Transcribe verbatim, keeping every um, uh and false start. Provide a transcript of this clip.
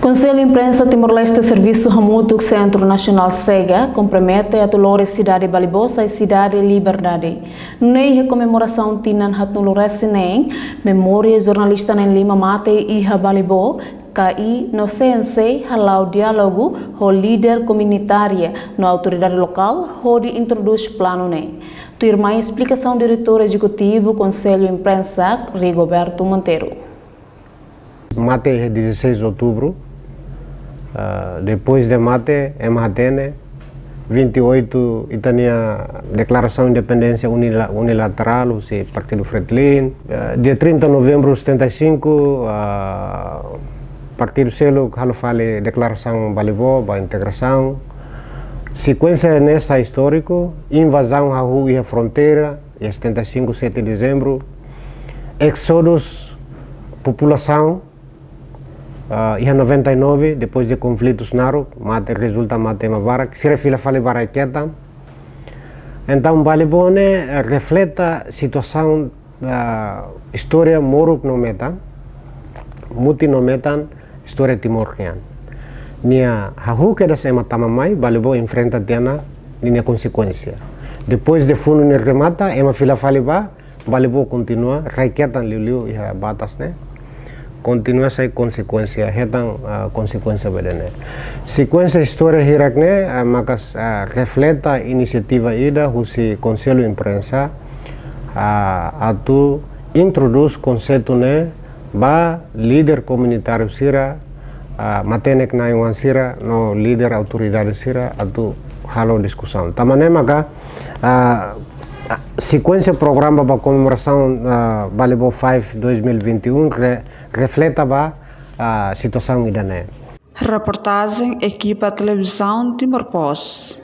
Konsellu Imprensa Timor-Leste servisu hamutuk Sentru Nasionál SEGA, kompromete atu lori sidade Balibó sai sidade liberdade. Nune'e iha komemorasaun tinan haatnulu resin neen, memória jornalista na'in lima mate iha Balibó, K I no C N C hala'o diálogu ho líder komunitária no autoridade lokál hodi introdús planu ne'e. Tuirmai esplikasaun Diretór Ezekutivu Konsellu Imprensa, Rigoberto Monteiro. Mate iha dezasseis de outubro. Ah, depois de mate, ema hatene, vinte e oito, ita-nia deklarasaun independénsia unila-, unilaterál husi Partidu Fretilin. Ah, dia trinta de novembro setenta e cinco, ah, partidu seluk halo fali deklarasaun Balibó ba integrasaun. Sekuénsia ne'e sai istóriku, invazaun hahú iha fronteira, iha setenta e cinco, sete de dezembro, éxodu populasaun, ah, iha noventa e nove, depois de konflitus naruk, mate, rezulta mate ema barak, sira fila fali ba rai-ketan. Entaun, Balibó ne'e, eh, refleta situasaun, ah, istória moruk no metan, mutin no metan, istória Timor nian. Nia hahú kedas ema tama mai, Balibó enfrenta tiha ona ninia konsekuénsia. Depois de funu ne'e remata, ema fila fali ba, Balibó kontinua, rai-ketan liuliu iha batas ne'e. Kontinua sai konsekuénsia, hetan, ah, konsekuénsia ba ida-ne'e. Sekuénsia istória hirak ne'e, ah, maka, ah, refleta inisiativa ida husi Konsellu Imprensa, ah, atu introdús konseitu ne'e ba líder komunitáriu sira, ah, matenek na'in-oan sira, no líder autoridade sira atu halo diskusaun. Tanba ne'e maka, ah, sekuénsia programa ba komemorasaun, ah, Balibó five dois mil e vinte e um re-, refleta ba, ah, situasaun ida-ne'e. Reportajen ekipa Televizaun Timor Post.